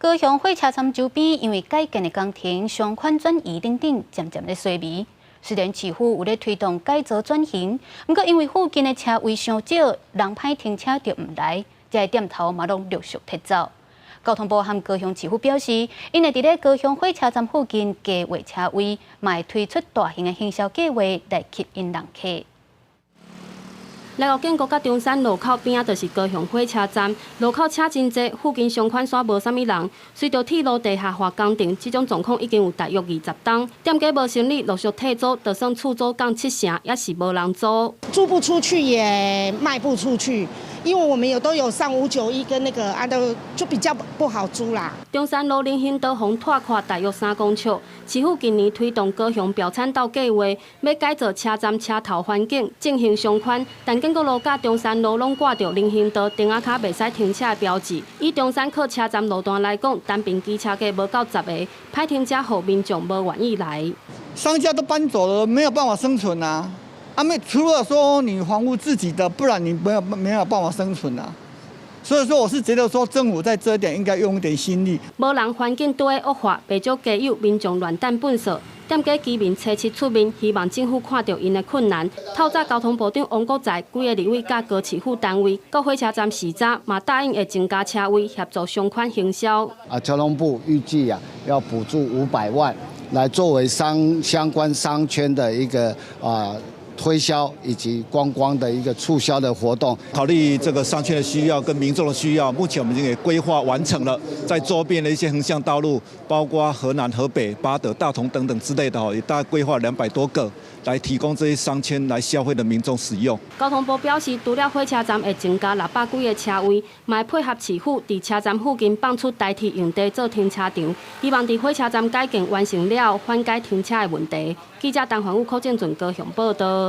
高雄火車站周邊因為改建的工程，商圈轉移等等，漸漸咧衰微。雖然市府有咧推動改造轉型，毋過因為附近的車位傷少，人歹停車著毋來，遮的店頭嘛攏陸續撤走。交通部和高雄市府表示，𪜶會佇咧高雄火車站附近加劃車位，嘛會推出大型的行銷計劃來吸引人客。內湖建國佮中山路口邊仔，就是高雄火車站。路口車真濟，附近商圈煞無啥物人。隨著鐵路地下化工程，這種狀況已經有大約20冬。店家無生意，陸續退租，就算厝租降七成，也是無人租。租不出去也賣不出去，因為我們有都有上591跟那個啊，都就比較不好租啦。中山路人行道予拓寬大約3公尺，市府近年推動高雄標產道計劃，欲改造車站車頭環境，振興商圈。但建國路佮中山路攏掛著人行道燈仔跤袂使停車的標誌。以中山靠車站路段來講，單爿機車格無夠10个，歹停車予民眾無願意來。商家都搬走了，沒有辦法生存啊！啊，沒除了說你房屋自己的，不然你沒有辦法生存啊。所以說，我是覺得說政府在這一點應該用一點心力。無人環境拄咧惡化，袂少街友民眾亂擲糞埽。店家居民初七出面，希望政府看著𪜶的困難。透早交通部長王國材、幾个立委佮高市府單位、各火車站市長嘛答應會增加車位，協助商圈行銷。啊，交通部預計啊要補助500萬，來作為相關商圈的一個推銷以及觀光的一個促銷的活動。考慮這個商圈的需要跟民眾的需要，目前我們已經給規劃完成了，在周邊的一些橫向道路，包括河南、河北、八德、大同等等之類的，也大概規劃200多個，來提供這些商圈來消費的民眾使用。交通部表示，除了火車站會增加600幾个車位，嘛會配合市府佇車站附近放出代替用地做停車場，希望佇火車站改建完成了後，緩解停車的問題。記者陳環宇、柯正俊高雄報道。